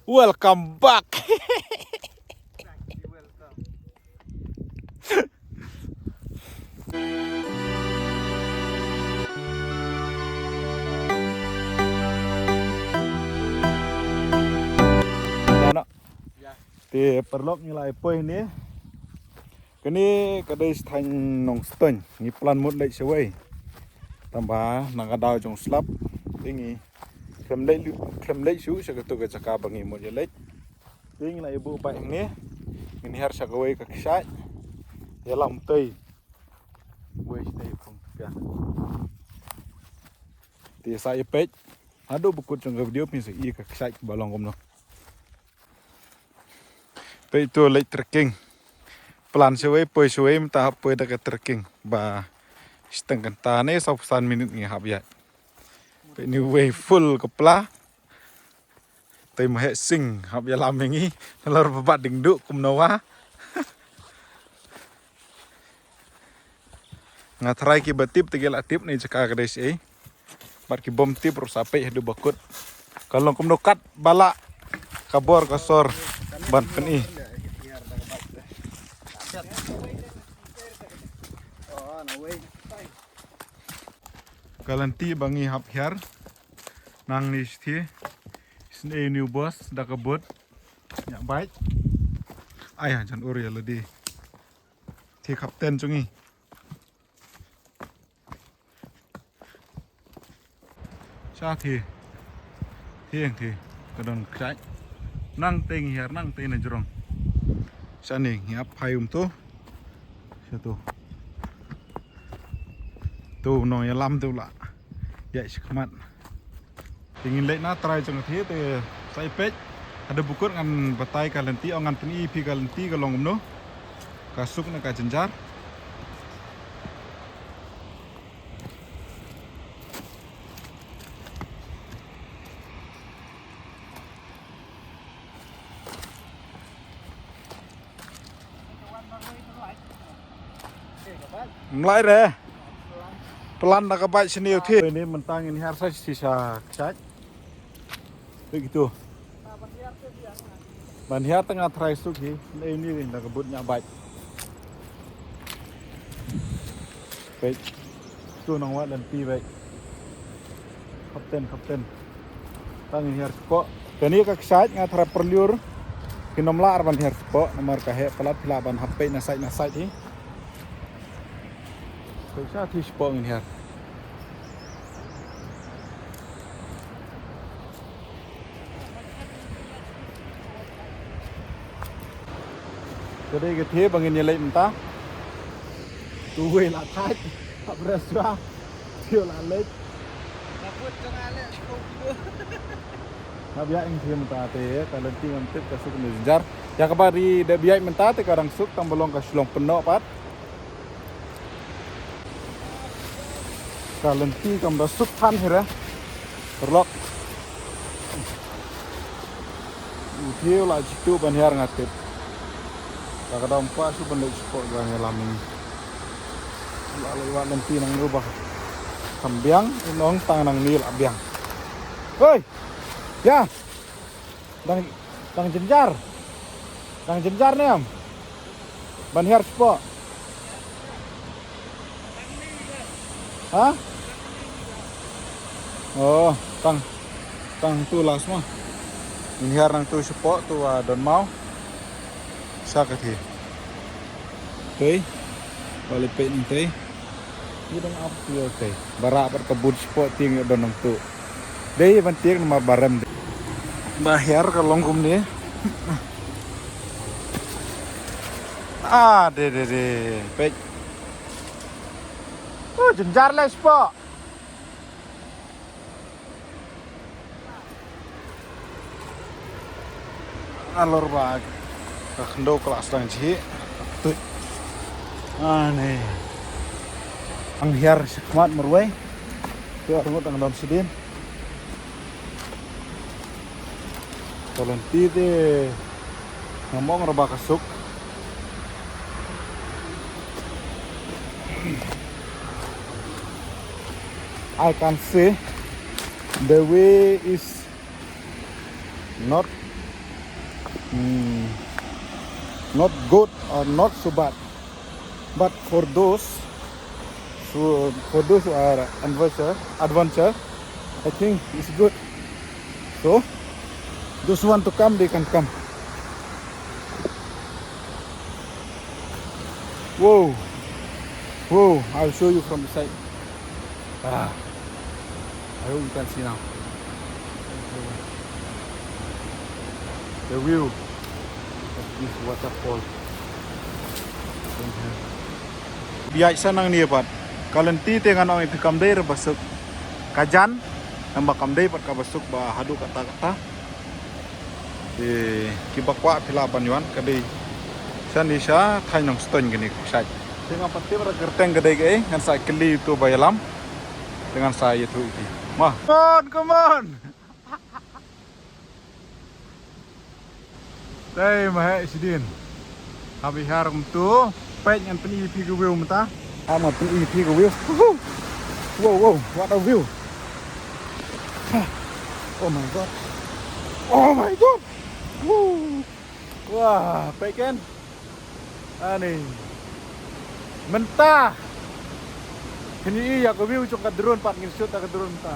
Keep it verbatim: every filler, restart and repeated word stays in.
Welcome back. Te paralok ngi la ïa poi hangne. Kane ka dei sha thaiñ Nongstoiñ, ngi plan mut leit shawei. Tangba na ka daw jong slap te ngi khlem leit lu-, khlem leit shuh sha katu ka jaka ba ngi mut ïa leit. Te ngi la ïa buh bike hangne. Ngin hiar sha kawei ka kshaid. Ïalam tei. Wei sha tei pung pia. Te sa ïa peit. Haduh ba kut jong ka video phin sa ïohi ka kshaid ba long kumno. Peit to leit trekking. Plan shawei, poi shawei mynta hap poi da ka trekking. Ba shiteng kynta ne saw phew san minit ngi hap ïaid. Peit ni wei full ka pla. Te ma heh sing hap ïalam ïa ngi. Nalor ba bat ding duh kumno wa. Nga tharai kiba tip te ki la tip ne jaka ka dei shaei. Bad ki bym tip ruh sa peit haduh ba kut. Ka long kumno kat ba lah ka bor ka sor ban pyni. Ka lynti ba ngi hap hiar. Nangne shi, sngewbha new boss da ka boot. Ñiah bike. Ai ha jan ur ïa lade. Te kapten jong ngi. Sha te. Te ïeng te. Ka don kshaid. Nangtei ngi hiar, nangtei na jrong. Shane ngi ap phai um to. Sha to. To nongïalam to la. Ïa shi khmat. Te ngin leit na trai jong ka thie te sa ïa peit. Haduh ba kut ngan batai ka lynti, o ngan pyni ïa phi ka lynti ka long kumno. Ka suk ne ka jynjar. Mlai re. Plan da ka bike sniew thi. Ini mynta ngin hiar sa shi sha kshaid. Peit kito. Ban hiar te nga trai suk hi. Ini, ini da ka boot ñiah bike. Peit. Tu nang wat lynti beit. Kapten, kapten. Tang hiar shapoh. Kane ka kshaid nga tharai pyrliur. Kin ym lah ban hiar shapoh namar ka heh palat, phi lah ban hap peit na side na side hi. Peit sha ti shapoh ngin hiar. Ka dei ka thie ba ngin ïa leit mynta. Tu wei la thait. Hap rest shuwa. Thie la leit. Hap ïa ing thie mynta te ka lynti ngam tip ka suk ne jynjar. Ïa kaba ri dep ïaid mynta te ka dang suk tang ba long ka shlong pynnoh pat. Ka lynti kam da suk than hi re. Paralok. U thie u la jitu ban hiar nga tip. Ka ka dang pa shu ban leit shapoh ban ïalam ïa ngi. La leit wad lynti nang u ba kham biang, u nong tang nangne la biang. Hoi. Ïa. Dang, dang jynjar. Dang jynjar ne em. Ban hiar shapoh. Ha? Oh, tang. Tang tu las mo. Ngin hiar nang tu shapoh tu, ah, don maw. Sha ka thie. Tei. Ba leit peit nang tei. Ngi dang ap ïa tei. Ba rah pat ka boot shapoh tieng ïa don nang tu. Dei ban tieng namar ba rem dei. Ba hiar ka long kumne. Ah, de, de, de. Peit. Oh, jynjar leh shapoh. Alor ba ka khyndew ka la sdang jhieh. Tuid. Ane. Ang hiar shakhmat marwei. Tu arngut ang don sidien. Ka lynti te ngam ong ra ba ka suk. I can see the way is not Hmm. Not good or not so bad. But for those, so for those who are adventure, adventure, I think it's good. So those who want to come, they can come. Whoa. Whoa. I'll show you from the side. Ah. I hope you can see now. The view of this waterfall. Biai sa nang ni pat. Ka lynti te ngan ong ïa phi kam dei re ba suk ka jan, nang ba kam dei pat ka ba suk ba haduh kata kata. Te ki ba kwah phi lah ban ïoh ka dei. Sa ni sa thaiñ Nongstoiñ kane ka kshaid. Te ngan pat tip re kyrteng ka dei kaei, ngan sa kylli uto ba ïalam. Te ngan sa ïathuh ïa phi. Ma. Come on, come on. Dei ma heh sdien. Hap ïa harum tu. Peit ngan pyni ïa phi ka view mynta. Hap ngan pyni ïa phi ka view. Woohoo. Wow, wow, what a view. Ha. Oh my god. Oh my god. Woo. Wah, peit kan. Ani. Mynta. Phin ïohi ïa ka view jong ka drone pat, ngin shoot da ka drone mynta.